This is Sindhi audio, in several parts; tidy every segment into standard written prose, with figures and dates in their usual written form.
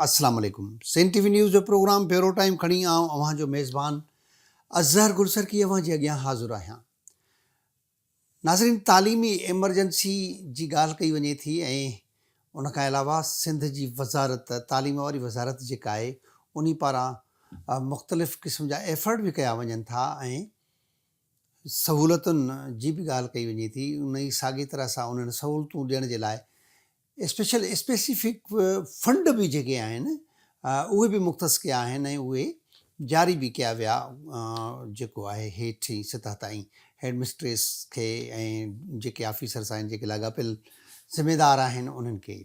السلام عليڪم سنڌ ٽي وي نيوز جو پروگرام بيورو ٽائيم کڻي آئون اوهان جو ميزبان اظهر گلسرڪي اوهان جي اڳيان حاضر آهيان. ناظرين تعليمي ايمرجنسي جي ڳالهه ڪئي وڃي ٿي ۽ ان کان علاوه سنڌ جي وزارت تعليم واري وزارت جيڪا آهي انهي پاران مختلف قسم جا ايفرٽ به ڪيا وڃن ٿا ۽ سهولتن جي به ڳالهه ڪئي وڃي ٿي انهي ساڳي طرح سان انهن سهولتون ڏيڻ جي لاء اسپيشل اسپيسيفڪ فنڊ به جيڪي آهن اهي به مختص ڪيا آهن ۽ اهي جاري به ڪيا ويا جيڪو آهي هيٺين سطح تائين هيڊ مسٽريس کي ۽ جيڪي آفيسرس آهن جيڪي لاڳاپيل ذميدار آهن انهن کي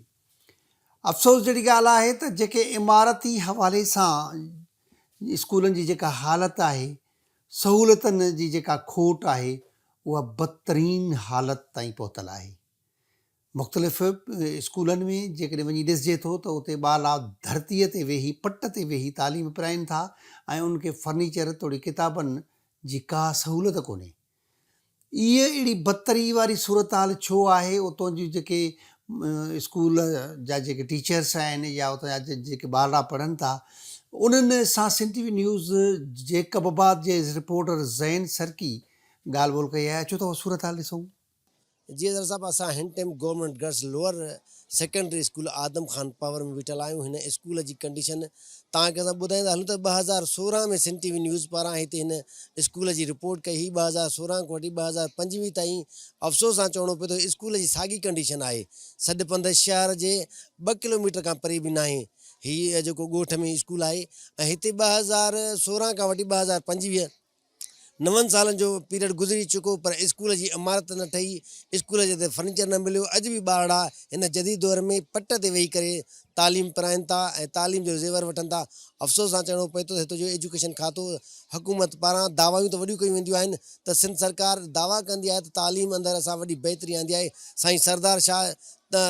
افسوس جهڙي ڳالهه آهي ته جيڪي عمارتي حوالي سان اسڪولن جي جيڪا حالت آهي سهولتن جي جيڪا کوٽ آهي اها بدترين حالت تائين پهتل آهي مختلف اسڪولن ۾ جيڪڏهن وڃي ڏسجي ٿو ته اتي ٻالا ڌرتيء تي ويهي پٽ تي ويهي تعليم پرائين ٿا ۽ انهن کي فرنيچر توڙي ڪتابن جي ڪا سهولت ڪونهي. اهي اهڙي بدتري واري صورتحال ڇو آهي؟ اتان جون جيڪي اسڪول جا جيڪي ٽيچرس آهن يا اتان جا جيڪي ٻارڙا پڙهن ٿا انهن سان Sindh T V news Jacobabad جي رپورٽر زين سرڪي ڳالهه ٻولهه ڪئي آهي اچو ته اها صورتحال ڏسون. جي اظهر صاحب اسان هن time government girls lower secondary school Adam Khan Panhwar ۾ بيٺل آهيون هن اسڪول جي ڪنڊيشن توهان کي اسان ٻڌائيندا هلون ته 2016 ۾ سنڌ ٽي وي نيوز پاران هتي هن اسڪول جي رپورٽ ڪئي هئي 2016 کان وٺي 2025 تائين افسوس سان چوڻو پئي ٿو اسڪول جي ساڳي ڪنڊيشن آهي سڏ پنڌ شهر جي ٻه ڪلوميٽر کان پري به ناهي هي جيڪو ڳوٺ ۾ اسڪول آهي ۽ هتي 2016 کان وٺي 2025 نون سالن جو پيريڊ گذري چڪو پر اسڪول جي عمارت نه ٺهي، اسڪول جي تي فرنيچر نه مليو، اڄ به ٻارڙا هن جديد دور ۾ پٽ تي ويهي ڪري تعليم پرائين ٿا ۽ تعليم جو زيور وٺن ٿا، افسوس سان چوڻو پئي ٿو ته هتو جو ايجوڪيشن کاتو حڪومت پاران دعوائيون ته وڏيون ڪيون وينديون آهن ته سنڌ سرڪار دعويٰ ڪندي آهي ته تعليم اندر اسان وڏي بهتري آندي آهي، سائين سردار شاهه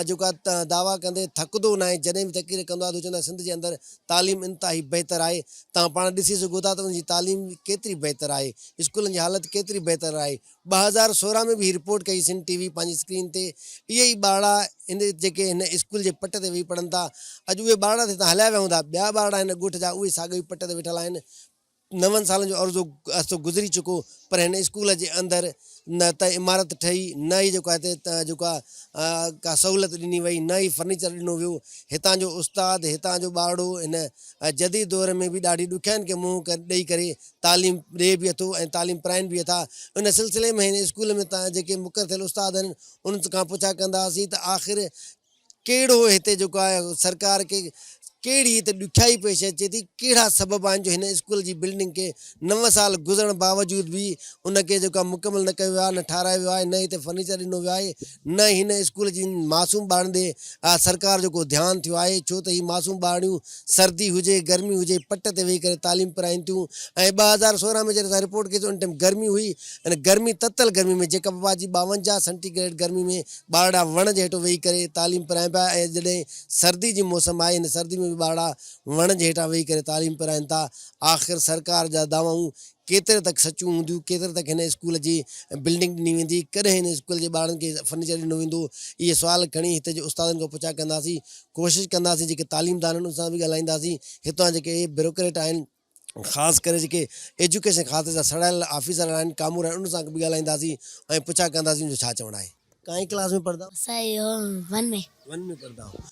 جيڪو آهي دعويٰ ڪندي ٿڪندو ناهي جڏهن به تقرير ڪندو آهي ته چوندو آهي سنڌ جي اندر تعليم انتهائي بهتر آهي توهان پاڻ ڏسي سگهو ٿا ته ان جي تعليم ڪيتري بهتر آهي اسڪولن جي حالت ڪيتري بهتر آهي 2016 ۾ به هي رپورٽ ڪئي سنڌ ٽي وي پنهنجي اسڪرين تي اهي ئي ٻارڙا هن جيڪي هن اسڪول جي پٽ تي ويهي پڙهن ٿا اڄ اهي ٻارڙا ته هتان هليا ويا هوندا ٻيا ٻارڙا هن ڳوٺ جا اهي ساڳيو ئي پٽ تي ويٺل آهن نون سالن جو عرضو عرصو گذري چڪو پر هن اسڪول جي اندر نه ته عمارت ٺهي نه ئي جيڪو آهي ته جيڪو آهي ڪا سهولت ڏني وئي نه ئي فرنيچر ڏنو ويو هتان جو استاد هتان جو ٻارڙو هن جديد دور ۾ به ڏاڍي ڏکيائين کي منهن ڏئي ڪري تعليم ڏئي به اٿو ۽ تعليم پرائين به اٿا ان سلسلي ۾ هن اسڪول ۾ جيڪي مقرر ٿيل استاد آهن انهن کان پڇا ڪنداسين ته آخر ڪهڙو هتي جيڪو آهي سرڪار کي ڪهڙي هتي ڏکيائي پيش اچي ٿي، ڪهڙا سبب آهن جو هن اسڪول جي بلڊنگ کي نو سال گذرڻ باوجود به ان کي جيڪو آهي مڪمل نه ڪيو ويو آهي نه ٺاهرايو ويو آهي نه هتي فرنيچر ڏنو ويو آهي نه هن اسڪول جي معصوم ٻارن ڏي سرڪار جو ڪو ڌيان ٿيو آهي ڇو ته هي معصوم ٻارڙيون سردي هجي گرمي هجي پٽ تي ويهي ڪري تعليم پرائين ٿيون ۽ 2016 ۾ جڏهن اسان رپورٽ ڪئي ته ان ٽائيم گرمي هئي ان گرمي تتل گرمي ۾ جيڪب آباد جي 52 سينٽي گريڊ گرمي ۾ ٻارڙا وڻ جي هيٺو ويهي ڪري تعليم پرائين پيا ۽ جڏهن سردي جي موسم آهي ان سردي ۾ به ٻارڙا وڻ جي هيٺان ويهي ڪري تعليم پرائين ٿا آخر سرڪار جا دعوائون ڪيتري تڪ سچيون هونديون ڪيتري تڪ هن اسڪول جي بلڊنگ ڏني ويندي ڪڏهن هن اسڪول جي ٻارڙن کي فرنيچر ڏنو ويندو اهي سوال کڻي هتي جي استادن کان پڇا ڪنداسين ڪوشش ڪنداسين جيڪي تعليمدان آهن انهن سان به ڳالهائينداسين هتان جيڪي بيوروڪريٽ آهن خاص ڪري جيڪي ايجوڪيشن کاتي جا سڙايل آفيسر آهن ڪامورا آهن انهن سان به ڳالهائينداسين ۽ پڇا ڪنداسين جو ڇا چوڻ آهي. ڪائين ڪلاس ۾ پڙهندا آهيو؟ اسان اهو ون ۾. ون ۾ پڙهندا آهيو.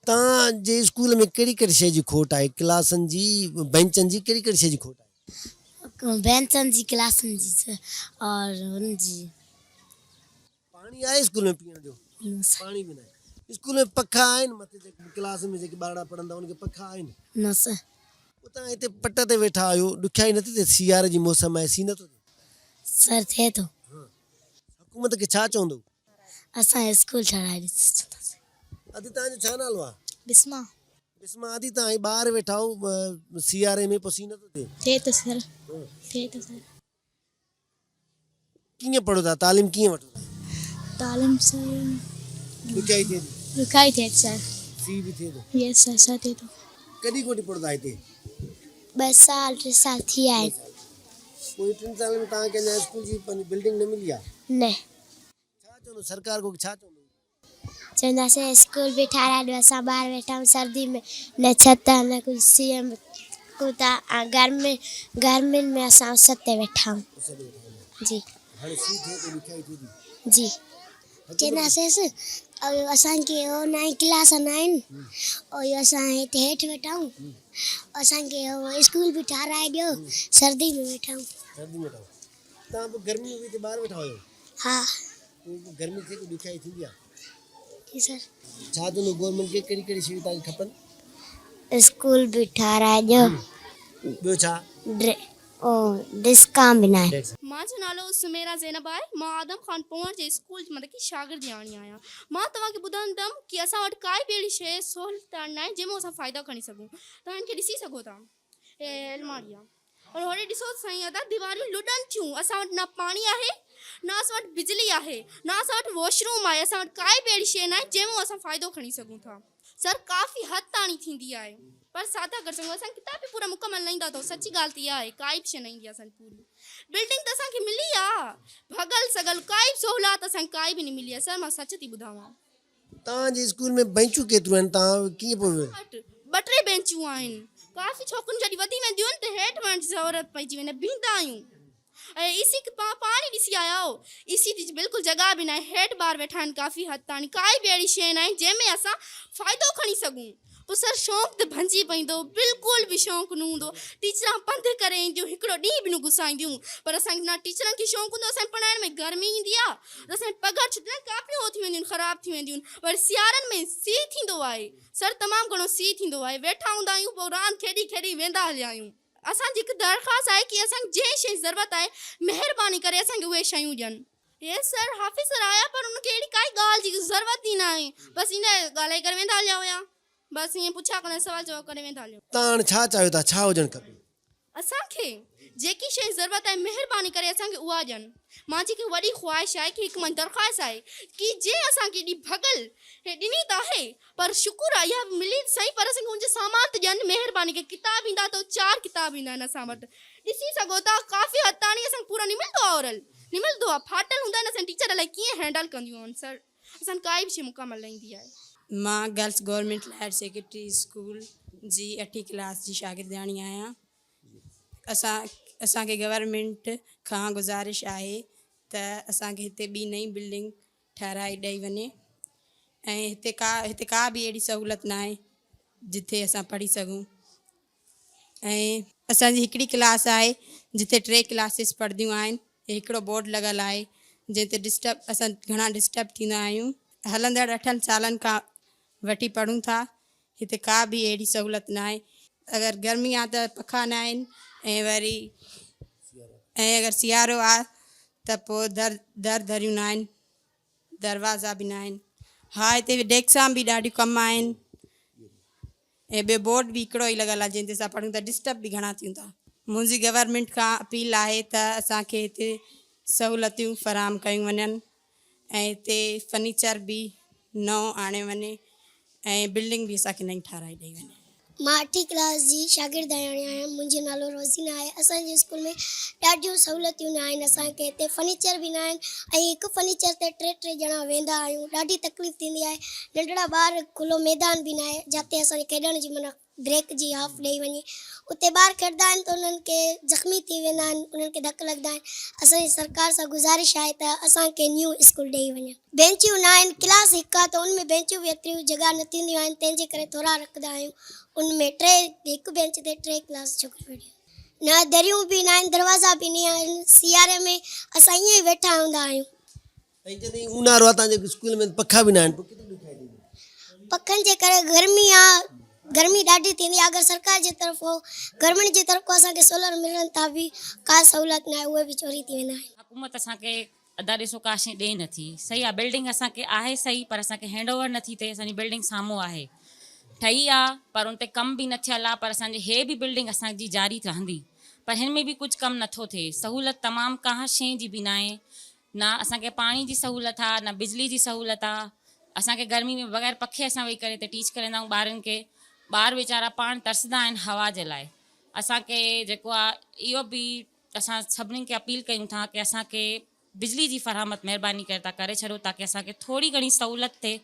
توهان جي اسڪول ۾ ڪهڙي ڪهڙي شيء جي کوٽ آهي؟ ڪلاسن جي، بينچن جي ڪهڙي ڪهڙي شيء جي کوٽ آهي؟ بينچن جي ڪلاسن جي اور ان جي. پاڻي آهي اسڪول ۾ پيئڻ جو؟ پاڻي به ناهي. اسڪول ۾ پکا آهن؟ مٿي جيڪي ڪلاس ۾ جيڪي ٻارڙا پڙهن ٿا انهن کي پکا آهن؟ نه سر. پوء توهان هتي پٽ تي ويٺا آهيو ڏکيائي نٿي ٿئي سياري جي موسم آهي سيء نٿو ٿئي؟ سر ٿئي ٿو. حڪومت کي ڇا چوندو؟ اسان کي اسڪول ٺهرائي ڏيو چونداسين. ادي توهان جو ڇا نالو آهي؟ بسما. بسما ادي توهان هي ٻاهر ويٺا آهيو سياري ۾ پوء سيء نٿو ٿئي؟ ٿئي ٿو سر ٿئي ٿو سر. ڪيئن پڙهو ٿا تعليم ڪيئن وٺو ٿا؟ تعليم سر ڏکيائي ٿئي ٿي. ڏکيائي ٿئي ٿي سر. سي به ٿئي ٿو. يس سر سر ٿئي ٿو. ڪڏهن کان وٺي پڙهو ٿا هتي؟ ٻه سال ٽي سال ٿي ويا آهن. پوء ٽن سالن ۾ توهان کي اڃا اسڪول جي پنهنجي بلڊنگ نه ملي آهي؟ نه. ڇا چوندو سرڪار کي ڇا چوندو؟ چونداسين اسڪول به ٺاهرائي ڏيو اسان ٻاهر ويٺا آهيون سردي ۾ نه ڇت آهي نه ڪجهه سيء ۾ ڪوتا ۽ گرمي گرمين ۾ اسان اس تي ويٺا آهيون جي هاڻي سيء ٿئي ٿو ڏکيائي ٿئي ٿي. جي چونداسينس اسان کي هو ناهي ڪلاس نه آهن اهو اسان هتي هيٺ ويٺا آهيون اسان کي هو اسڪول به ٺاهرائي ڏيو سردي ۾ ويٺا آهيون. سردي ۾ ويٺا آهيو توهان پوء گرمي ۾ به هتي ٻاهر ويٺا هيو. ها. پوء گرمي ٿئي ته ڏکيائي ٿيندي آهي. جي سر. ڇا چوندو گورنمينٽ کي ڪهڙي ڪهڙي شيون توهان کي کپن. اسڪول به ٺاهرائي ڏيو. ٻيو ڇا. او ڊسڪان به ناهي. منهنجو نالو سميرا زينب آهي مان آدم خان پونئر جي اسڪول جي مطلب ڪي شاگردياڻي آهيان مان توهان کي ٻڌائيندم ڪي اسان وٽ ڪائي به اهڙي شيء سهولت ناهي جنهن مان اسان فائدا کڻي سگهون توهان هن کي ڏسي سگهو ٿا هي الماڙي آهي اور هوڏي ڏسو سائين ادا ديواريون لڏن ٿيون اسان وٽ نه پاڻي آهي نه اسان وٽ بجلي آهي نه اسان وٽ واش روم آهي اسان وٽ ڪائي به اهڙي شيء ناهي جنهن مان اسان فائدو کڻي سگهون ٿا سر ڪافي حد تاڻي ٿيندي آهي پر سادا ڪري سگهون اسان ڪتاب به پورا مڪمل نه ايندا اٿو سچي ڳالهه ته اها آهي ڪائي به شيء نه ايندي آهي اسان کي پوري بلڊنگ ته اسان کي ملي آهي ڀڳل سڳل ڪائي به سهولات اسان کي ڪائي به نه ملي آهي سر مان سچ ٿي ٻڌاوان. توهان جي اسڪول ۾ بئنچون ڪيتريون آهن توهان ڪيئن پوء. وٽ ٻه ٽي بئنچون آهن ڪافي ڇوڪريون جڏهن وڌي وينديون آهن ته هيٺ وڃڻ جي ضرورت پئجي ويندي آهي بيهندا آهيون ۽ اي سي توهان پاڻ ئي ڏسي آيا آهيو اي سي جي بلڪل جڳهه به ناهي هيٺ ٻار ويٺا آهن ڪافي حد تاڻي ڪائي به اهڙي شيء ناهي جنهن ۾ اسان فائدو کڻي سگهون پوء سر شوق ته ڀنجي پوندو بلڪل به شوق نه هوندو ٽيچران پنڌ ڪري اينديون هڪڙو ڏينهن به نه گسائينديون پر اسان کي نه ٽيچرن کي شوق هوندو اسان کي پڙهائڻ ۾ گرمي ايندي آهي ته اسان جي پگهر ڇٽي نه ڪاپيون هو ٿي وينديون آهن خراب ٿي وينديون آهن وري سيارن ۾ سيء ٿيندو آهي سر تمام گهڻو سيء ٿيندو آهي ويٺا هوندا آهيون پوء راند کيڏي کيڏي ويندا هليا آهيون اسان جي هڪ درخواست آهي ڪي اسان کي جنهن شيء جي ضرورت آهي مهرباني ڪري اسان کي اهي شيون ڏين. يس سر حافظ سر آيا پر ان کي اهڙي ڪائي ڳالهه جي ضرورت ئي ناهي بس ايندا ڳالهائي ڪري ويندا هليا هيا بس ائين پڇا ڪندا سوال جواب ڪري ويندا هليا. تان هاڻ ڇا چاهيو ٿا ڇا هجڻ کپي. اسان کي جيڪي شيء جي ضرورت آهي مهرباني ڪري اسان کي اها ڏين. مانجي هڪ وڏي خواهش آهي ڪي هڪ منهنجي درخواست آهي ڪي جنهن اسان کي ايڏي ڀڳل هي ڏني ته آهي پر شڪر آهي اها به ملي ته سهي پر اسان کي ان جو سامان ته ڏين مهرباني ڪري ڪتاب ايندا ته چار ڪتاب ايندا آهن اسان وٽ ڏسي سگهو ٿا ڪافي حد تاڻي اسان کي پورا نه ملندو آهي اورل نه ملندو آهي ڦاٽل هوندا آهن اسان جي ٽيچر الائي ڪيئن هينڊل ڪنديون آهن سر اسان کي ڪائي به شيء مڪمل نه ايندي آهي. مان girls government higher secondary school جي اٺين ڪلاس جي شاگردياڻي آهيان. اسان اسان کي گورنمينٽ کان گذارش آهي ته اسان کي هتي ٻي نئين بلڊنگ ٺهرائي ڏئي وڃي ۽ هتي ڪا هتي ڪا به اهڙي سهولت ناهي جتي اسان پڙهي سگهون ۽ اسان جي هڪڙي ڪلاس آهي جتي ٽي ڪلاسز پڙهنديون آهن هڪڙو بورڊ لڳل آهي جنهن تي ڊسٽرب اسان گهڻا ڊسٽرب ٿيندا آهيون هلندڙ اٺن سالن کان وٺي پڙهون ٿا هتي ڪا به اهڙي سهولت ناهي اگر گرمي آ ته پکا ناهن ۽ وري ۽ اگر سيارو آ ته پوء در در دريون ناهن دروازا به ناهن ها هتي ڊيڪسان به ڏاڍيون ڪم آهن ۽ ٻيو بورڊ به هڪڙو ئي لڳل آهي جنهن تي اسان پڙهون ٿا ڊسٽرب به گهڻا ٿيون ٿا. منهنجي گورنمينٽ کان اپيل آهي ته اسان کي هتي سهولتيون فراهم ڪيون وڃن ۽ هتي فرنيچر به نئون آڻيو وڃي ۽ بلڊنگ به اسان کي نئين ٺاهرائي ڏئي وڃي. مان اٺين ڪلاس جي شاگردياڻي آهيان منهنجو نالو روزينا آهي اسان جي اسڪول ۾ ڏاڍيون سهولتيون نه آهن اسان کي هتي فرنيچر به نه آهن ۽ هڪ فرنيچر تي ٽي ٽي ڄڻا ويندا آهيون ڏاڍي تڪليف ٿيندي آهي ننڍڙا ٻار کلو ميدان به نه آهي جاتي اسان کي کيڏڻ جي معنيٰ بريڪ جي هاف ڏئي وڃي اتي ٻار کيڏندا آهن ته انهن کي زخمي ٿي ويندا آهن انهن کي ڌڪ لڳندا آهن اسان جي سرڪار سان گذارش آهي ته اسان کي نيو اسڪول ڏئي وڃن بينچيون نه آهن ڪلاس هڪ آهي ته ان ۾ بينچيون به ايتريون جڳهه نه ٿينديون آهن تنهن جي ڪري ٿورا رکندا آهيون ان ۾ ٽي هڪ بينچ تي ٽي ڪلاس ڇوڪريون ويٺيون نه دريون به نه آهن دروازا به نه آهن سياري ۾ اسان ائين ئي ويٺا هوندا آهيون. ۽ جڏهن اونهارو آهي تان جي اسڪول ۾ پکا به نه آهن پوء ڪيتري ڏکيائي ٿيندي. پکن جي ڪري گرمي آ گرمي ڏاڍي ٿيندي آ اگر سرڪار جي طرفو گورنمينٽ جي طرف کان اسان کي سولر ملن ٿا به ڪا سهولت نه آهي اهي به چوري ٿي ويندا آهن. حڪومت اسان کي ادا ڏسو ڪا شي ڏئي نٿي صحيح آ بلڊنگ اسان کي آهي صحيح پر اسان کي هينڊ اوور نٿي ٿئي اسان جي بلڊنگ سامهون آهي ٺهي آ پر ان تي ڪم به نه ٿيل آ پر اسان جي هي به بلڊنگ اسان جي جاري رهندي پر هن ۾ به ڪجهه ڪم نٿو ٿئي سهولت تمام ڪا شي جي به ناهي نه اسان کي پاڻي جي سهولت آ نه بجلي جي سهولت آ اسان کي گرمي ۾ بغير پکي اسان ويهي ڪري هتي ٽيچ ڪريندا آهيون ٻارن کي ٻار ويچارا پاڻ ترسندا آهن هوا جي لاء اسان کي جيڪو آ اهو به اسان سڀني کي اپيل ڪيون ٿا ڪي اسان کي بجلي جي فراهمت مهرباني ڪري تان ڪري ڇڏو تاڪي اسان کي ٿوري گهڻي سهولت ٿئي.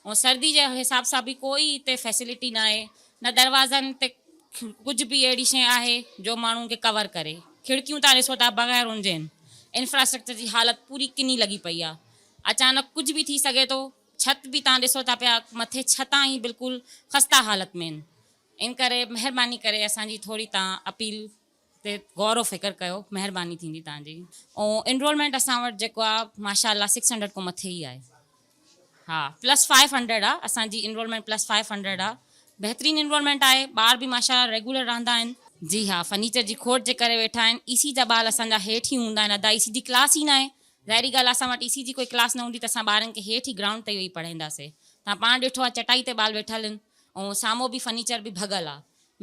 ۽ سردي جي حساب سان به ڪوئي هتي فيسلٽي ناهي نه دروازن تي ڪجهه به اهڙي شيء آهي جو ماڻهن کي ڪور ڪري. کڙڪيون تان ڏسو ٿا بغير ان جي آهن. انفراسٽرڪچر جي حالت پوري ڪني لڳي پئي آهي. اچانڪ ڪجهه به ٿي سگهي ٿو. ڇت به تان ڏسو ٿا پيا مٿي ڇتان ئي بلڪل خسته حالت ۾ آهن. ان ڪري مهرباني ڪري اسان جي ٿوري تان اپيل تي غور و فڪر ڪيو مهرباني ٿيندي تان جي. ۽ انرولمينٽ اسان وٽ جيڪو آهي ماشاء الله سڪس هنڊريڊ کان مٿي ئي آهي. ها پلس فائيو هنڊريڊ آ اسان جي انرولمينٽ پلس فائيو هنڊريڊ آ بهترين انرولمينٽ آهي ٻار به ماشاء الله ريگولر رهندا آهن. جي ها فرنيچر جي کوٽ جي ڪري ويٺا آهن اي سي جا ٻال اسان جا هيٺ ئي هوندا آهن ادا اي سي جي ڪلاس ئي ناهي ظاهري ڳالهه آ اسان وٽ اي سي جي ڪوئي ڪلاس نه هوندي ته اسان ٻارن کي هيٺ ئي گرائونڊ تي ويهي پڙهائينداسي توهان پاڻ ڏٺو آ چٽائي تي ٻال ويٺل آهن ۽ سامهون به فرنيچر به ڀڳل آ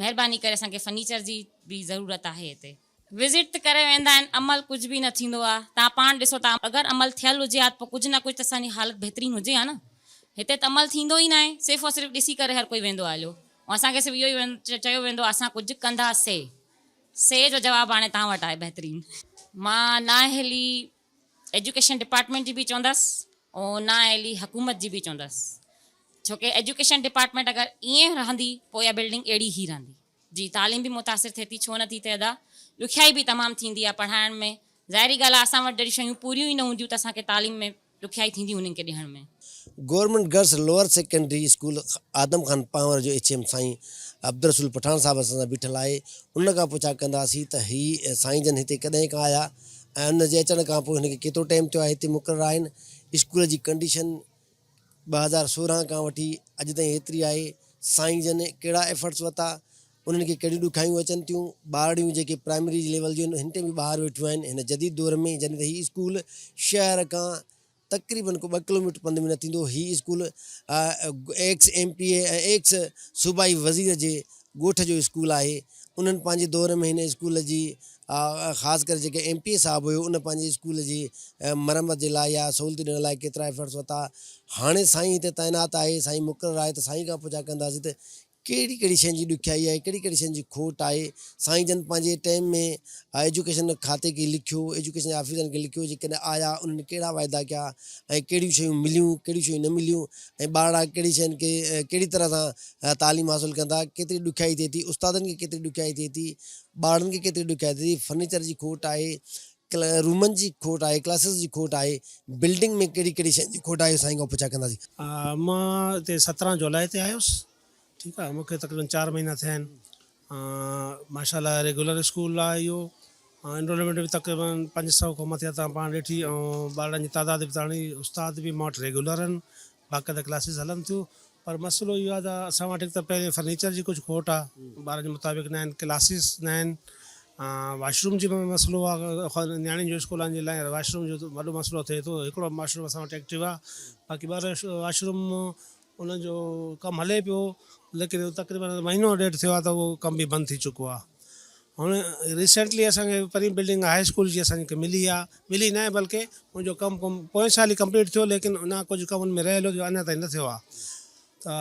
مهرباني ڪري اسان کي فرنيچر جي به ضرورت آهي هتي. وزٽ ته ڪري ويندا آهن عمل ڪجهه به نه ٿيندو آ توهان پاڻ ڏسو ٿا اگر عمل ٿيل هجي ها ته پوء ڪجهه نه ڪجهه ته اسان جي حالت بهترين هجي ها نه هتي ته عمل ٿيندو ئي ناهي صرف اور صرف ڏسي ڪري هر ڪوئي ويندو آ هليو ۽ اسان کي صرف اهو ئي چيو ويندو آ اسان ڪجهه ڪندا سي سي جو جواب هاڻي توهان وٽ آهي بهترين. مان نااهلي ايجوڪيشن ڊپارٽمينٽ جي به چوندس ۽ نااهلي حڪومت جي به چوندس ڇوڪه ايجوڪيشن ڊپارٽمينٽ اگر ائين رهندي پوء اها بلڊنگ اهڙي ئي رهندي. جي تعليم به متاثر ٿئي ٿي ڇو نه ٿي ٿئي ادا ڏکيائي به تمام ٿيندي آهي پڙهائڻ ۾ ظاهري ڳالهه آهي اسان وٽ جڏهن شيون پوريون ئي نه هونديون ته اسان کي تعليم ۾ ڏکيائي ٿيندي انهن کي ڏيڻ ۾. Government girls lower secondary school Adam Khan Panhwar جو ايڇ ايم سائين عبدالرسول پٺاڻ صاحب اسان سان بيٺل آهي ان کان پڇا ڪنداسين ته هي سائين جن هتي ڪڏهن کان آيا ۽ ان جي اچڻ کان پوء هن کي ڪيترو ٽائيم ٿيو آهي هتي مقرر آهن اسڪول جي ڪنڊيشن 2016 کان وٺي اڄ تائين ايتري آهي، سائين جن ڪهڙا ايفرٽس ورتا، انهن کي ڪهڙيون ڏکايون اچن ٿيون، ٻارڙيون جيڪي پرائمري جي ليول جون آهن هن ٽيم به ٻاهر ويٺيون آهن، هن جديد دور ۾ جڏهن ته هي اسڪول شهر کان تقريبن ڪو ٻه ڪلوميٽر پنڌ ۾ نه ٿيندو، هي school ex M P A ۽ ex صوبائي وزير جي ڳوٺ جو اسڪول آهي، انهن پنهنجي دور ۾ هن اسڪول جي خاص ڪري جيڪي ايم پي اي صاحب هيو ان پنهنجي اسڪول جي مرمت جي لاء يا سهولتون ڏيڻ لاء ڪيترا ايفرٽس ورتا هاڻي سائين هتي تعينات آهي سائين مقرر آهي ته سائين کان پڇا ڪنداسين ته ڪهڙي ڪهڙي شين جي ڏکيائي آهي ڪهڙي ڪهڙي شين جي کوٽ آهي سائين جن پنهنجي ٽائيم ۾ ايجوڪيشن کاتي کي لکيو ايجوڪيشن جي آفيسرن کي لکيو جيڪڏهن آيا انهن ڪهڙا واعدا ڪيا ۽ ڪهڙيون شيون مليون ڪهڙيون شيون نه مليون ۽ ٻارڙا ڪهڙي شين کي ڪهڙي طرح سان تعليم حاصل ڪن ٿا ڪيتري ڏکيائي ٿئي ٿي استادن کي ڪيتري ڏکيائي ٿئي ٿي ٻارڙن کي ڪيتري ڏکيائي ٿئي ٿي فرنيچر جي کوٽ آهي رومن جي کوٽ آهي ڪلاسز جي کوٽ آهي بلڊنگ ۾ ڪهڙي ڪهڙي شين جي کوٽ آهي سائين کان پڇا ڪنداسين. مان هتي 17 جولاء تي آيس ٺيڪ آهي مونکي تقريبن چار مهينا ٿيا آهن ماشاء الله ريگولر اسڪول آهي اهو انرولمينٽ به تقريبن 500 کان مٿي آهي تان پاڻ ڏٺي ۽ ٻارڙن جي تعداد به تاڻي استاد به مان وٽ ريگولر آهن باقاعده ڪلاسز هلن ٿيون پر مسئلو اهو آهي ته اسان وٽ هڪ ته پهرين فرنيچر جي ڪجهه کوٽ آهي ٻارن جي مطابق نه آهن ڪلاسز نه آهن واش روم جي به مسئلو آهي نياڻين جو اسڪول آهن جي لاء واش روم جو وڏو مسئلو ٿئي ٿو هڪڙو واش روم اسان وٽ ايڪٽو آهي باقي ٻه واش روم ان جو ڪم هلي پيو ليڪن تقريبن مهينو ڏيڍ ٿيو آهي ته اهو ڪم به بند ٿي چڪو آهي هن ريسينٽلي اسان کي پرين بلڊنگ هاء اسڪول جي اسان کي ملي آ ملي ناهي بلڪه ان جو ڪم ڪم پوئين سال ئي ڪمپليٽ ٿيو ليڪن اڃا ڪجهه ڪم ان ۾ رهيل هو جو اڃا تائين نه ٿيو آ ته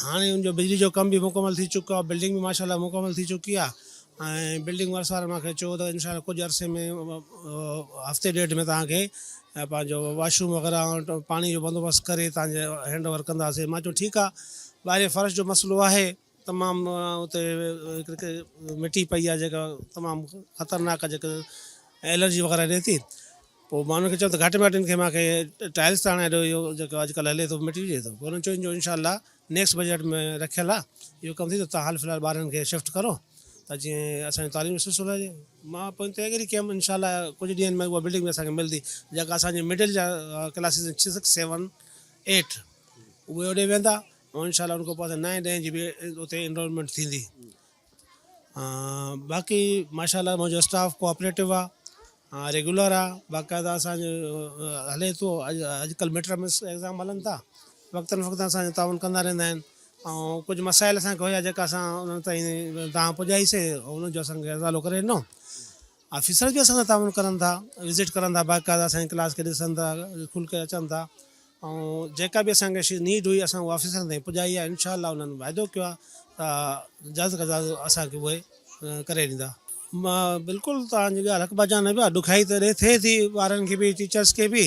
هاڻي ان جو بجلي جو ڪم به مڪمل ٿي چڪو آ بلڊنگ به ماشاء الله مڪمل ٿي چڪي آ ۽ بلڊنگ ورس وارن مانکي چيو ته انشاء الله ڪجهه عرصي ۾ هفتي ڏيڍ ۾ توهان کي پنهنجو واش روم وغيره پاڻي جو بندوبست ڪري توهان جي هينڊ اوور ڪنداسين مان چيو ٺيڪ آ ٻاهرين فرش جو مسئلو آهي تمام اتي هڪ مٽي پئي آهي جيڪا تمام خطرناڪ آهي جيڪا الرجي وغيره ڏئي ٿي پوء مان انهن کي چيو ته گهٽ ۾ گهٽ ان کي مانکي ٽائلس ته هڻائي ڏيو اهو جيڪو اڄڪلهه هلي ٿو مٽي هجي ته پوء انهن چيو ان جو انشاء الله نيڪسٽ بجيٽ ۾ رکيل آهي اهو ڪم ٿيندو توهان حال في الحال ٻارن کي شفٽ ڪرو ته جيئن اسان جو تعليم جو سلسلو هجي مان پوء ان تي ايگري ڪيم انشاء الله ڪجهه ڏينهن ۾ اها بلڊنگ به اسان کي ملندي جيڪا اسان جي مڊل جا ڪلاسز آهن سڪس سيون ايٽ اهي اوڏي ويندا ۽ انشاء الله ان کان پوء اسان نائين ڏهين جي به اتي انرولمينٽ ٿيندي باقي ماشاء الله منهنجو اسٽاف ڪوآپريٽو آ ريگولر آ باقاعده اسانجو هلي ٿو اڄڪلهه مڊ ٽرم ايگزام هلن ٿا وقتن فقتن اسانجو تعاون ڪندا رهندا آهن ۽ ڪجهه مسائل اسانکي هيا جيڪا اسان انهن تائين تان پڄائيسي ۽ انهن جو اسانکي ازالو ڪري ڏنو آفيسر به اسان سان تعاون ڪرن ٿا وزٽ ڪرن ٿا باقاعده اسان جي ڪلاس کي ڏسن ٿا اسڪول کي اچن ٿا ۽ جيڪا به اسان کي نيڊ هئي اسان اها آفيسرن تائين پڄائي آهي انشاء الله انهن واعدو ڪيو آهي ته جلد کان جلد اسان کي اهي ڪري ڏيندا. مان بلڪل توهان جي ڳالهه حق بجانب آهي ڏکيائي ته ٿئي ٿي ٻارن کي به ٽيچرس کي به.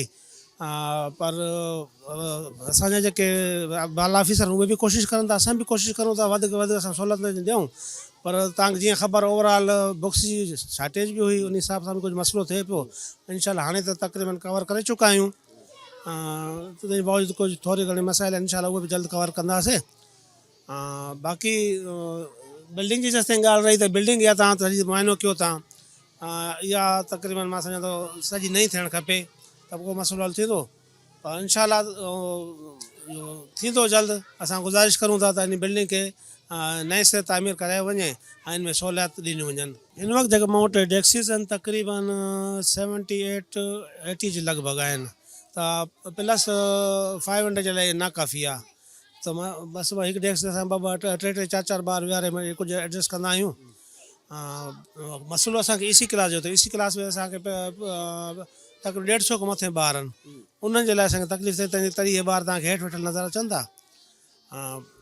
پر اسان جا جيڪي بالا آفيسر اهي به ڪوشش ڪرن ٿا اسان به ڪوشش ڪرون ٿا وڌ کان وڌ اسان سهولت ڏيون پر توهان کي جيئن خبر اوور آل بڪس جي شارٽيج به هئي ان حساب سان به ڪجهه مسئلو ٿئي پيو انشاء الله هاڻي ته تقريبن ڪور ڪري چڪا آهيون تنهن جي باوجود ڪجهه ٿوري گهڻي مسائل آهن انشاء الله اهي به جلد ڪور ڪنداسين باقي بلڊنگ جي جيستائين ڳالهه رهي ته بلڊنگ اها توهان سڄي معائنو ڪيو تان اها تقريبن مان سمجهان ٿو سڄي نئين ٿيڻ کپي ته پوء مسئلو حل ٿيندو پر انشاء الله اهو ٿيندو جلد اسان گذارش ڪرون ٿا ته ان بلڊنگ کي نئين سر تعمير ڪرايو وڃي ۽ ان ۾ سهوليات ڏنيون وڃن. هن وقت جيڪي مون وٽ ڊيڪسيز آهن تقريبن سيونٽي ايٽ ايٽي جي لڳ ڀڳ آهن ته پلس فائيو هنڊريڊ جي لاء ناڪافي آهي ته مان بس هڪ ڊيسڪ تي اسان ٻه ٻه ٽي ٽي چار چار ٻار ويهاري ڪجهه ايڊجسٽ ڪندا آهيون. مسئلو اسان کي اي سي ڪلاس جو ٿيو اي سي ڪلاس ۾ اسان کي تقريبن ڏيڍ سو کان مٿي ٻار آهن انهن جي لاء اسان کي تڪليف ٿئي تنهن جي تڏهن اهي ٻار توهان کي هيٺ ويٺل نظر اچن ٿا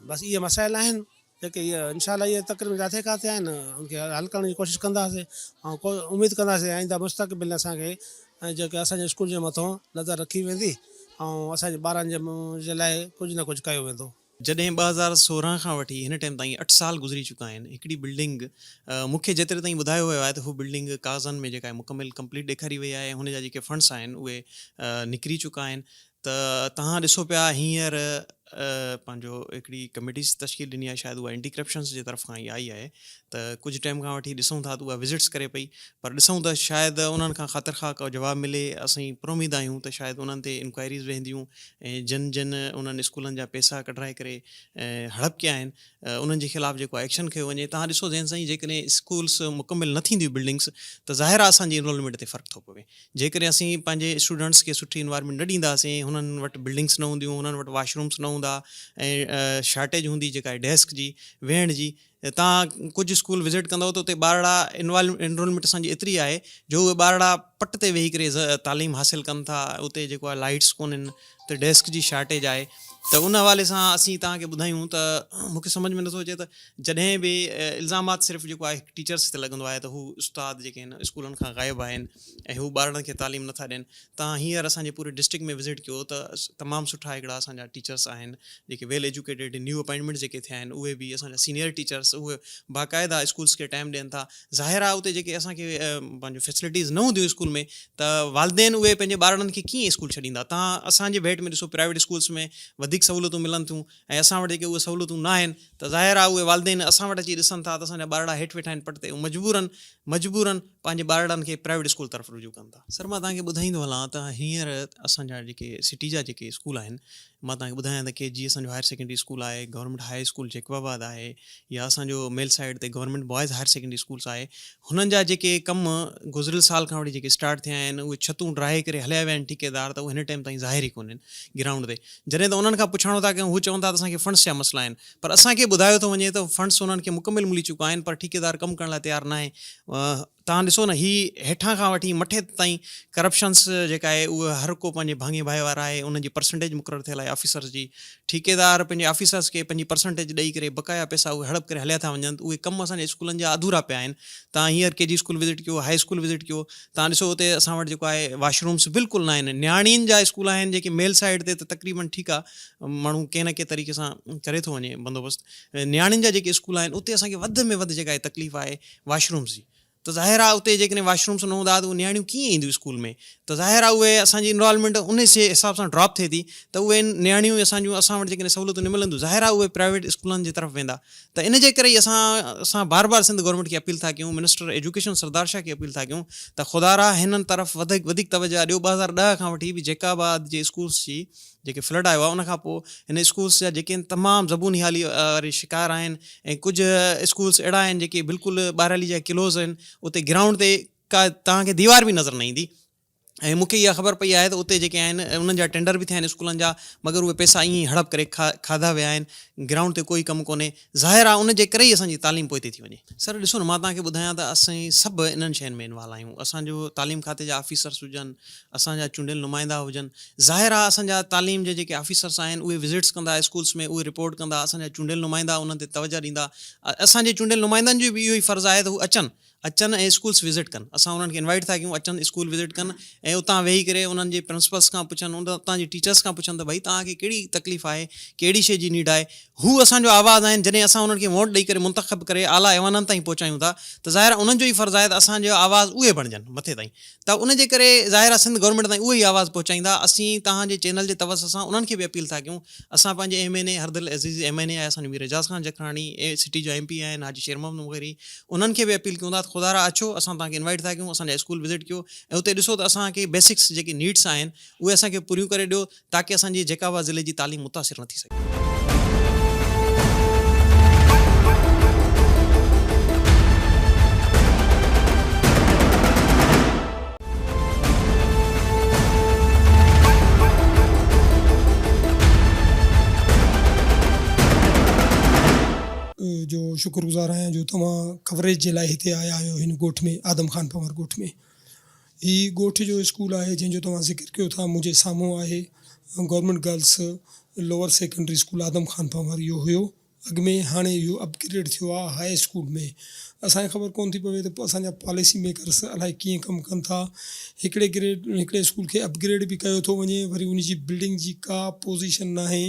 بس اهي مسائل آهن جيڪي اهي انشاء الله اهي تقريبن جاٿي ڪاٿي آهن ان کي حل ڪرڻ جي ڪوشش ڪنداسين ۽ اميد ڪنداسين آئنده مستقبل ۾ اسان کي جيڪي اسان جي اسڪول جي مٿو نظر رکي ويندي ۽ اسان جي ٻارن جي لاء ڪجهه نه ڪجهه ڪيو ويندو. جڏهن 2016 کان وٺي هن ٽائيم تائين اٺ سال گذري چڪا آهن هڪڙي بلڊنگ مون کي جيتري تائين ٻڌايو ويو آهي ته هو بلڊنگ ڪاغذن ۾ جيڪا آهي مڪمل ڪمپليٽ ڏيکاري وئي آهي هن جا جيڪي فنڊس آهن اهي نڪري چڪا آهن ته توهان ڏسو پيا هينئر پنهنجو هڪڙي ڪميٽي تشڪيل ڏني آهي شايد اها اينٽي ڪرپشنس جي طرف کان ئي آئي آهي ته ڪجهه ٽائيم کان وٺي ڏسون ٿا ته اها وزٽس ڪري پئي پر ڏسون ته شايد انهن کان خاطر خواهه ڪو جواب ملي اسين پراميد آهيون ته شايد انهن تي انڪوائريز ويهنديون ۽ جن جن انهن اسڪولن جا پئسا ڪڍرائي ڪري هڙپ ڪيا آهن انهن جي خلاف جيڪو ايڪشن کنيو وڃي توهان ڏسو زين سائين جيڪڏهن اسڪولس مڪمل نه ٿينديون بلڊنگس ته ظاهر آهي اسان جي انرولمينٽ تي فرق ٿو پوي جيڪڏهن اسين پنهنجي اسٽوڊنٽس کي سٺي انوائرمينٽ نه ڏينداسين، هنن وٽ بلڊنگس نه هونديون، هنن وٽ واش رومس نه هوندا ۽ شارٽيج هوندي جيڪا ڊيسڪ جي ويهڻ جي توهان ڪجهه اسڪول وزٽ ڪندؤ ته اتي ٻارڙا انرولمينٽ اسان جي ايتري آهي جو اهي ٻارڙا پٽ تي ويهي ڪري تعليم حاصل ڪن ٿا اتي جيڪو آهي لائٽس ڪونهن اتي ڊيسڪ جي شارٽيج آهي ته ان حوالي سان اسين توهان کي ٻڌايون ته مون کي سمجهه ۾ نٿو اچي ته جڏهن به الزامات صرف جيڪو آهي ٽيچرس تي لڳندو آهي ته هو استاد جيڪي آهن اسڪولن کان غائب آهن ۽ هو ٻارڙن کي تعليم نٿا ڏين توهان هينئر اسان جي پوري ڊسٽرڪٽ ۾ وزٽ ڪيو ته تمام سٺا هڪڙا اسان جا ٽيچرس آهن جيڪي ويل ايجوڪيٽيڊ نيو اپائنٽمينٽس جيڪي ٿيا آهن اهي به اسان جا سينيئر ٽيچرس اهي باقاعده اسڪولس کي ٽائيم ڏين ٿا ظاهر آهي اتي جيڪي اسان کي پنهنجو فيسلٽيز نه هونديون اسڪول ۾ ته والدين اهي پنهنجي ٻارڙن کي ڪيئن اسڪول ڇڏيندا توهان اسان جي ڀيٽ ۾ ڏسو پرائيويٽ اسڪولس ۾ وڌيڪ سهولتون ملن ٿيون ۽ اسان وٽ جيڪي اهي سهولتون نه آهن ته ظاهر آهي اهي والدين اسان وٽ اچي ڏسن ٿا ته اسان جا ٻارڙا هيٺ ويٺا آهن پٽ تي اهي مجبورن مجبورن پنهنجي ٻارڙن کي پرائيويٽ اسڪول طرف رجوع ڪن ٿا. سر مان توهان کي ٻڌائيندو هلان ته هينئر اسان جا جيڪي سٽي جا جيڪي اسڪول آهن مان توهان کي ٻڌايان ته ڪي جي اسان جو هائر سيڪنڊري اسڪول آهي گورنمينٽ هاء اسڪول جيڪب آباد آهي يا اسان جو ميل سائيڊ تي government boys higher secondary schools آهي هنن جا جيڪي ڪم گذريل سال کان وٺي جيڪي اسٽارٽ ٿيا آهن اهي ڇتون ڊاهي ڪري هليا ويا آهن ٺيڪيدار ته اهي هن ٽائيم تائين ظاهر ئي ڪونهن گرائونڊ تي جڏهن ته انهن کان پڇاڻو ٿا ڪيون هو چون ٿا ته اسان کي فنڊس جا مسئلا آهن پر اسان کي ٻڌايو ٿو وڃي ته فنڊس انهن کي مڪمل ملي چڪا آهن پر ٺيڪيدار ڪم ڪرڻ لاء تيار ناهي توهان ڏسو نه هي هيٺان کان وٺي مٿي تائين ڪرپشنس جيڪا آهي اهي هر ڪو پنهنجي ڀاڱي ڀائيوار آهي انهن جي پرسنٽيج مقرر ٿيل آهي آفيسرس جي ٺيڪيدار پنهنجي آفيسرس کي پنهنجي پرسنٽيج ڏئي ڪري بقايا پئسا اهي هڙپ ڪري هليا ٿا وڃن ته اهي ڪم اسان جي اسڪولن جا اڌورا پيا آهن توهان هينئر ڪي جي اسڪول وزٽ ڪيو هاء اسڪول وزٽ ڪيو توهان ڏسو اتي اسان وٽ جيڪو آهي واش رومس بلڪل نه آهن نياڻين جا اسڪول آهن جيڪي ميل سائيڊ تي ته تقريبن ٺيڪ آهي ماڻهو ڪنهن نه ڪنهن طريقي سان ڪري ٿو وڃي بندوبست نياڻين جا جيڪي اسڪول آهن اتي اسان کي وڌ ۾ وڌ جيڪا تڪليف آهي واش رومس جي ته ظاهر آهي اتي جيڪڏهن واش رومس نه هوندا ته اهي نياڻيون ڪيئن اينديون اسڪول ۾ ته ظاهر آهي اهي اسان جي انرولمينٽ ان حساب سان ڊراپ ٿئي ٿي ته اهي نياڻيون اسان جون اسان وٽ جيڪڏهن سهولتون نه ملنديون ظاهر آهي اهي پرائيويٽ اسڪولن جي طرف ويندا ته ان جي ڪري ئي اسان اسان بار بار سنڌ گورنمينٽ کي اپيل ٿا ڪيون منسٽر ايجوڪيشن سردار شاهه کي اپيل ٿا ڪيون ته خدارا هنن طرف وڌيڪ وڌيڪ توجه ڏيو 2010 کان وٺي به جيڪب آباد جي اسڪولس جي جيڪي فلڊ آيو آهي ان کان پوء هن اسڪولس جا جيڪي آهن تمام زبون حالي واري شڪار آهن ۽ ڪجهه اسڪولس اهڙا آهن جيڪي بلڪل ٻاهرالي جا ڪلوز آهن اتي گرائونڊ تي ڪا توهان کي ديوار به نظر نه ايندي ۽ مون کي اها خبر پئي آهي ته اتي جيڪي آهن انهن جا ٽينڊر به ٿيا آهن اسڪولن جا مگر اهي پئسا ائين ئي هڙپ ڪري کاڌا ويا آهن گرائونڊ تي ڪوئي ڪم ڪونهي ظاهر آهي ان جي ڪري ئي اسان جي تعليم پوئتي ٿي وڃي. سر ڏسو نه مان توهان کي ٻڌايان ته اسين سڀ انهن شين ۾ انوالو آهيون اسان جو تعليم کاتي جا آفيسرس هجن اسان جا چونڊيل نمائندا هجن ظاهر آهي اسان جا تعليم جي جيڪي آفيسرس آهن اهي وزٽس ڪندا اسڪولس ۾ اهي رپورٽ ڪندا اسان جا چونڊيل نمائندا انهن تي توجه ڏيندا اسان جي چونڊيل نمائندن جو به اهو ئي فرض آهي ته هو اچن اچن ۽ اسڪولس وزٽ ڪن اسان انهن کي انوائٽ ٿا ڪيون اچن اسڪول وزٽ ڪن ۽ اتان ويهي ڪري انهن جي پرنسپلس کان پڇن اتان جي ٽيچرس کان پڇن ته ڀئي توهان کي ڪهڙي تڪليف آهي ڪهڙي شي جي نيڊ آهي هو اسان جو آواز آهن جڏهن اسان انهن کي ووٽ ڏئي ڪري منتخب ڪري اعليٰ ايوانن تائين پهچايون ٿا ته ظاهر آهي انهن جو ئي فرض آهي ته اسان جو آواز اهي بڻجن مٿي تائين ته ان جي ڪري ظاهر آهي سنڌ گورنمينٽ تائين اهي ئي آواز پهچائيندا اسين توهان جي چينل جي توسط سان انهن کي به اپيل ٿا ڪيون اسان پنهنجي ايم اين اي هردل عزيز ايم اين اي آهي اسان جو مير اعجاز خان جکراڻي اي سٽي جا ايم پي آهن حاجي شير محمد مغيري انهن کي به اپيل ڪيون ٿا ته خدارا اچو اسان توهان کي انوائٽ ٿا ڪيون اسان جا اسڪول وزٽ ڪيو ۽ اتي ڏسو ته اسان کي بيسڪس جيڪي نيڊس آهن اهي اسان کي پوريون ڪري ڏيو تاڪه اسان جي جيڪب آباد ضلعي جي تعليم متاثر نه ٿي سگهي. جو شڪر گذار آهيان جو توهان ڪوريج جي لاء هتي آيا آهيو هن ڳوٺ ۾ آدم خان پنهور ڳوٺ ۾ هي ڳوٺ جو اسڪول آهي جنهن جو توهان ذڪر ڪيو ٿا منهنجي سامهون آهي government girls lower secondary school Adam Khan Panhwar اهو هيو اڳ ۾ هاڻي اهو اپ گريڊ ٿيو آهي هاء اسڪول ۾ اسان کي خبر ڪونه ٿي پوي ته اسان جا پاليسي ميڪرس الائي ڪيئن ڪم ڪن ٿا هڪڙي گريڊ هڪڙي اسڪول کي اپ گريڊ به ڪيو ٿو وڃي وري ان جي بلڊنگ جي ڪا پوزيشن ناهي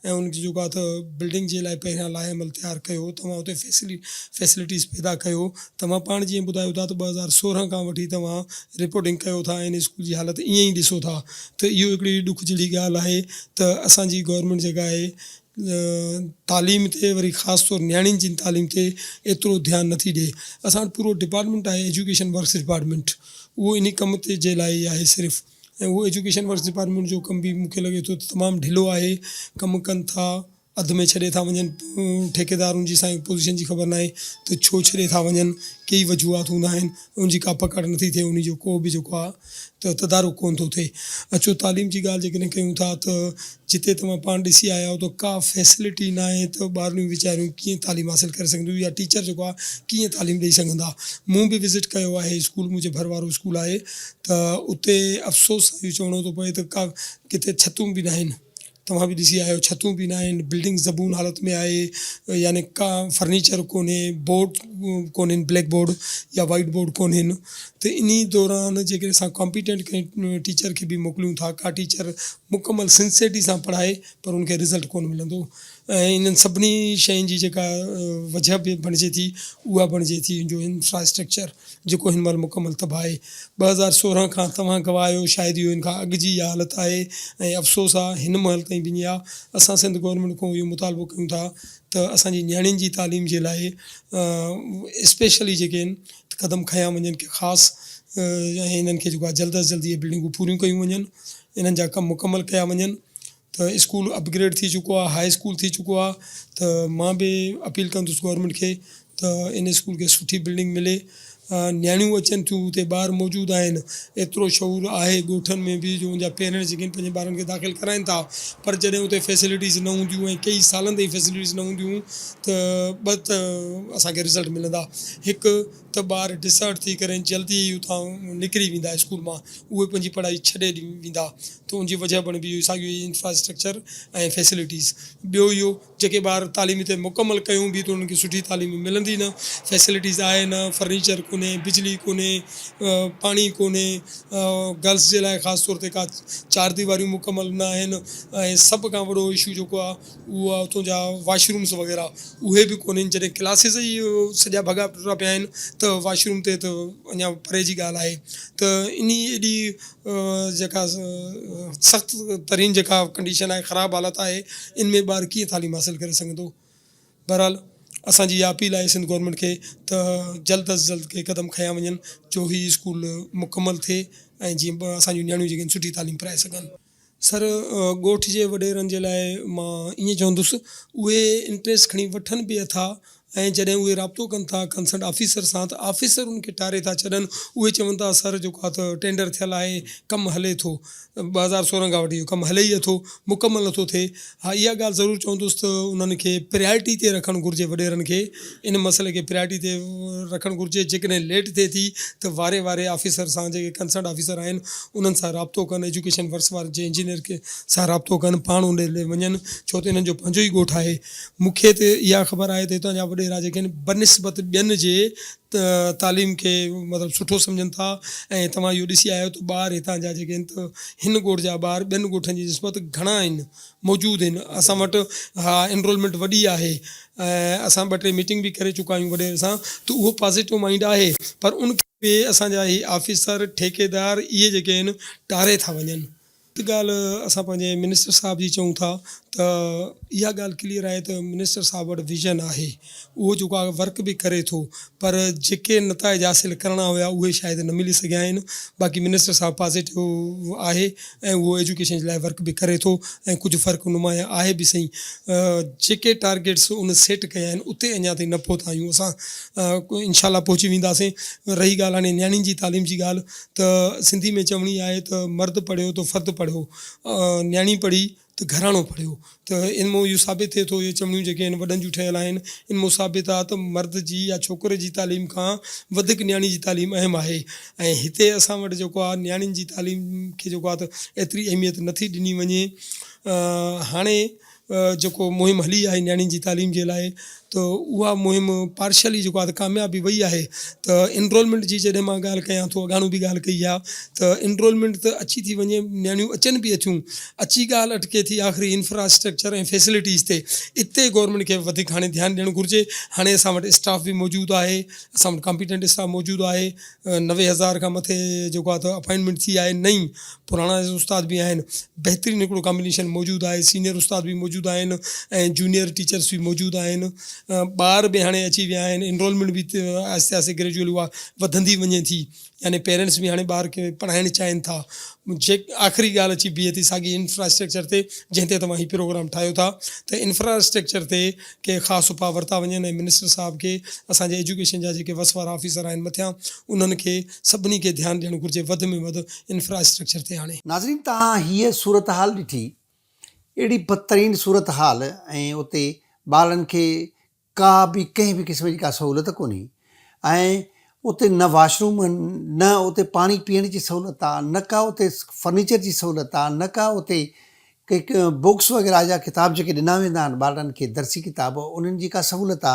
۽ ان کي جيڪو آهي ته بلڊنگ جي لاء پهريان لاء عمل تيار ڪيو توهان اتي فيسلي فيسلٽيز پيدا ڪيو توهان پاڻ جيئن ٻڌايو ٿا ته 2016 کان وٺي توهان رپورٽنگ ڪيو ٿا ۽ ان اسڪول جي حالت ائين ئي ڏسو ٿا ته اهو هڪڙي ڏک جهڙي ڳالهه آهي ته اسان جي گورنمينٽ جيڪا آهي تعليم تي وري خاص طور نياڻين جي تعليم تي ايترو ڌيان نٿي ڏي اسان وٽ پورو ڊپارٽمينٽ آهي ايجوڪيشن ورڪس ڊپارٽمينٽ اهو انهي ڪم تي جي لاء ئي آهي صرف ۽ اهو ايجوڪيشن ورڪس ڊپارٽمينٽ جو ڪم به مونکي لڳي ٿو ته تمام ڍلو آهي ڪم ڪن ٿا اڌ ۾ ڇڏي ٿا وڃن ٺيڪيدار ان جي سائين پوزيشن جي خبر ناهي ته ڇو ڇڏي ٿا وڃن ڪيئي وجوهات هوندا آهن ان جي ڪا پڪڙ نٿي ٿئي انهي جو ڪو به جيڪو آهي ته تدارڪ ڪونه ٿو ٿئي. اچو تعليم جي ڳالهه جيڪڏهن ڪيون ٿا ته جتي توهان پاڻ ڏسي آيا آهيو ته ڪا فيسلٽي ناهي ته ٻارڙيون ويچاريون ڪيئن تعليم حاصل ڪري سگهنديون يا ٽيچر جيڪو آهي ڪيئن تعليم ڏئي سگهندا. مون به وزٽ ڪيو آهي اسڪول منهنجي ڀر وارو اسڪول آهي ته اتي افسوس سان اهو چوڻو ٿو پوي ته ڪا ڪٿي ڇتون به ناهن. توهان به ڏسي آيا آهيو ڇتون به ناهن بلڊنگ زبون حالت ۾ آهي يعني ڪا فرنيچر ڪونهي بورڊ ڪونهن بليڪ بورڊ يا وائيٽ بورڊ ڪونهن ته انهي دوران جيڪڏهن اسان ڪامپيٽنٽ ڪنهن ٽيچر کي به موڪليون ٿا ڪا ٽيچر مڪمل سنسيرٽي سان پڙهائي پر ان کي رزلٽ ڪونه ملندو ۽ انهن سڀني شين جي جيڪا وجهه به بڻجي ٿي اها بڻجي ٿي ان جو انفراسٽرڪچر جيڪو هن مهل مڪمل تباهه آهي. 2016 کان توهان گواهه آهيو شايد اهو ان کان اڳ جي اها حالت آهي ۽ افسوس آ هن مهل تائين به ائين آ. اسان سنڌ گورنمينٽ کان اهو مطالبو ڪيون ٿا ته اسان جي نياڻين جي تعليم جي لاء اسپيشلي جيڪي آهن قدم کنيا وڃن ڪي خاص ۽ انهن کي جيڪو آ جلد از جلد اهي بلڊنگون پوريون ڪيون وڃن انهن جا ڪم مڪمل ڪيا وڃن. ته اسڪول اپگريڊ ٿي چڪو آهي هاء اسڪول ٿي چڪو آهي ته مان به اپيل ڪندس گورنمينٽ کي ته ان اسڪول کي سٺي بلڊنگ ملي نياڻيون اچن ٿيون اتي ٻار موجود آهن ايترو شعور آهي ڳوٺن ۾ به جو ان جا پيرنٽس جيڪي آهن پنهنجي ٻارن کي داخل ڪرائين ٿا پر جڏهن اتي فيسلٽيز نه هونديون ۽ ڪئي سالن تائين فيسلٽيز نه هونديون ته ٻه ته اسانکي رزلٽ ملندا هڪ ته ٻار ڊسهارٽ ٿي ڪري جلدي ئي اتان نڪري ويندا اسڪول مان اهي پنهنجي پڙهائي ڇڏي ويندا ته ان جي وجهه بڻبي اهو ساڳيو ئي انفراسٽرڪچر ۽ فيسلٽيز ٻيو اهو جيڪي ٻار تعليم هتي مڪمل ڪيون به ته انهن کي سٺي تعليم ملندي نه فيسلٽيز آهي نه فرنيچر ڪونهي بجلي ڪونهي پاڻي ڪونهي گرلس جي لاء خاص طور تي ڪا چار ديواريون مڪمل نه آهن ۽ سڀ کان وڏو اشو جيڪو آهي اهو آهي اتان جا واش رومس وغيره اهي به ڪونهن جڏهن ڪلاسز ئي سڄا ڀڳا ٽٽا پيا آهن ته واش روم تي ته اڃا پري جي ڳالهه آهي ته انهي ايڏي جيڪا سخت ترين جيڪا ڪنڊيشن آهي خراب حالت آهي ان ۾ ٻار ڪيئن تعليم حاصل ڪري سگهندو بهرحال اسان جي اها اپيل آهي سنڌ گورنمينٽ کي ته جلد از جلد ڪي قدم کنيا وڃن جو هي اسڪول مڪمل ٿئي ۽ جيئن اسان جون نياڻيون جيڪي آهن سٺي تعليم پرائي سگهن. سر ڳوٺ جي وڏيرن جي لاء مان ائين چوندس اهي انٽريسٽ کڻي وٺن به اٿا ۽ جڏهن اهي رابطو ڪن ٿا ڪنسرنڊ آفيسر سان ته آفيسر ان کي ٽاري ٿا ڇڏن اهي چون ٿا سر جيڪو آهي ته ٽينڊر ٿيل آهي ڪم هلي ٿو 2016 کان وٺي اهو ڪم هلي ئي اٿو مڪمل نٿو ٿئي ها اها ڳالهه ضرور چوندس ته انهن کي پريارٽي تي رکڻ گهرجي وڏيرن کي ان مسئلي کي پريارٽي تي رکڻ گهرجي جيڪڏهن ليٽ ٿئي ٿي ته واري واري آفيسر سان جيڪي ڪنسرنڊ آفيسر آهن انهن سان رابطو ڪن ايجوڪيشن ورڪس وارن جي انجنيئر کي سان رابطو ڪن پاڻ ان ڏي وڃن ڇو ته انهن جو پنهنجو ئي ڳوٺ آهي مون کي ته اها خبر آهي ته هتان جا وڏيرا. وڏيرا جيڪي آهن بنسبت ٻين جي تعليم کي مطلب سٺو سمجهن ٿا ۽ توهان اهو ڏسي آيا آهيو ته ٻار هتان جا جيڪي آهن ته هن ڳوٺ جا ٻار ٻين ڳوٺن جي نسبت گهڻا آهن موجود آهن اسان وٽ ها انرولمينٽ وڏي آهي ۽ اسان ٻه ٽي ميٽنگ به ڪري چڪا آهيون وڏيري سان ته اهو پازيٽو مائنڊ آهي پر ان کي به اسان جا هي آفيسر ٺيڪيدار اهي جيڪي آهن ٽاري ٿا وڃن. هڪ ڳالهه اسان پنهنجي منسٽر صاحب جي چئون ٿا ته اها ڳالهه ڪليئر آهي ته منسٽر صاحب وٽ ويزن آهي اهو جيڪو آهي ورڪ به ڪري ٿو پر جيڪي نتائج حاصل ڪرڻا هيا اهي شايد نه ملي سگهيا آهن باقي منسٽر صاحب پازيٽو آهي ۽ اهو ايجوڪيشن جي لاء ورڪ به ڪري ٿو ۽ ڪجهه فرق نمايان آهي به سهي جيڪي ٽارگيٽس ان سيٽ ڪيا آهن اتي اڃا تائين نه پهتا آهيون اسان انشاء الله پهچي وينداسين رهي ڳالهه هاڻي نياڻين جي تعليم جي ڳالهه ته سنڌي ۾ چوڻي آهي ته مرد پڙهيو ته فرد پڙهيو، نياڻي پڙهي ته گهراڻو پڙهيو ته ان مون اهو ثابت ٿئي ٿو اهي چوڻيون جيڪي آهن وڏن جون ٺهيل آهن ان مون ثابت آهي ته مرد جي يا ڇوڪري جي تعليم کان وڌيڪ نياڻي جي تعليم اهم آهي ۽ هتي اسان وٽ جيڪو آهي نياڻين جي تعليم کي جيڪو آهي ته ايتري اهميت نٿي ڏني وڃي هاڻي جيڪو مهم هلي آهي نياڻين جي تعليم جي لاء ته اها مهم پارشلي جيڪو آهي ته ڪامياب به وئي آهي ته انرولمينٽ جي جڏهن مان ڳالهه ڪيان ٿو اڳاڻو به ڳالهه ڪئي آهي ته انرولمينٽ ته اچي ٿي وڃي نياڻيون اچن به اٿيون اچي ڳالهه اٽڪي ٿي آخري انفراسٽرڪچر ۽ فيسلٽيز تي اتي گورنمينٽ کي وڌيڪ هاڻي ڌيان ڏيڻ گهرجي هاڻي اسان وٽ اسٽاف به موجود آهي اسان وٽ ڪامپيٽنٽ اسٽاف موجود آهي 90,000 کان مٿي جيڪو آهي ته اپائنٽمينٽ ٿي آهي نئين پراڻا استاد به آهن بهترين هڪڙو ڪامبينيشن موجود آهي سينئر استاد به موجود آهن ۽ جونيئر ٽيچرس به موجود آهن ٻار به هاڻي اچي ويا آهن انرولمينٽ به آهستي آهستي گريجوئلي اها وڌندي وڃي ٿي يعني پيرنٽس به هاڻي ٻار کي پڙهائڻ چاهين ٿا جي آخري ڳالهه اچي بيهي ٿي ساڳي انفراسٽرڪچر تي جنهن تي توهان هي پروگرام ٺاهيو ٿا ته انفراسٽرڪچر تي ڪي خاص اپاء ورتا وڃن ۽ منسٽر صاحب کي اسان جي ايجوڪيشن جا جيڪي وس وارا آفيسر آهن مٿيان انهن کي سڀني کي ڌيان ڏيڻ گهرجي وڌ ۾ وڌ انفراسٽرڪچر تي آڻي. ناظرين توهان هيء صورتحال ڏٺي، اهڙي بدترين صورتحال ۽ اتي ٻارڙن کي ڪا به ڪنهن به قسم جي ڪا سهولت ڪونهي ۽ اتي نه واش روم آهن نه اتي پاڻي پيئڻ جي سهولت آ نه ڪا اتي فرنيچر جي سهولت آ نه ڪا اتي ڪي بڪس وغيره جا ڪتاب جيڪي ڏنا ويندا آهن ٻارڙن کي درسي ڪتاب انهن جي ڪا سهولت آ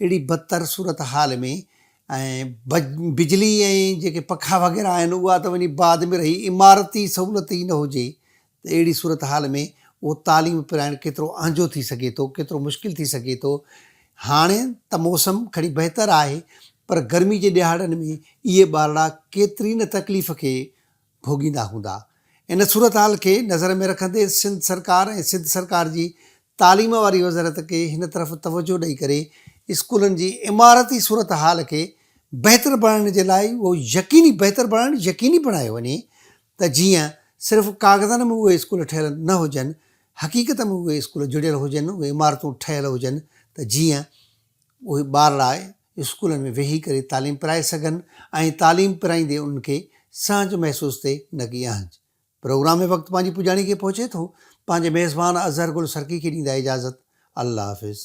اهڙي بدتر صورتحال ۾ ۽ بجلي ۽ جيڪي پکا وغيره آهن اها ته وڃي بعد ۾ رهي عمارتي سهولت ئي نه هجي ته اهڙي صورتحال ۾ اهو تعليم پرائڻ ڪيترو اهنجو ٿي سگهي ٿو ڪيترو مشڪل ٿي سگهي ٿو هاڻي ته موسم کڻي بهتر آهي پر گرمي جي ڏهاڙن ۾ اهي ٻارڙا ڪيتري نه تڪليف کي ڀوڳيندا هوندا. ان صورتحال کي نظر ۾ رکندي سنڌ سرڪار ۽ سنڌ سرڪار جي تعليم واري وزارت کي هن طرف توجهه ڏئي ڪري اسڪولن جي عمارتي صورتحال کي بهتر بڻائڻ جي لاء اهو يقيني بهتر بڻائڻ يقيني بڻايو وڃي ته جيئن صرف ڪاغذن ۾ اهي اسڪول ٺهيل نه هجن حقيقت ۾ اهي اسڪول جڙيل هجن اهي عمارتون ٺهيل هجن ته جيئن اهي ٻارڙا اسڪولن ۾ ويهي ڪري تعليم پرائي سگهن ۽ تعليم پرائيندي انهن کي سهنج محسوس ٿئي نه ڪي اهنج. پروگرام ۾ وقت پنهنجي پڄاڻي کي پهچي ٿو. پنهنجي ميزبان اظهر گل سرڪي کي ڏيندا اجازت. الله حافظ.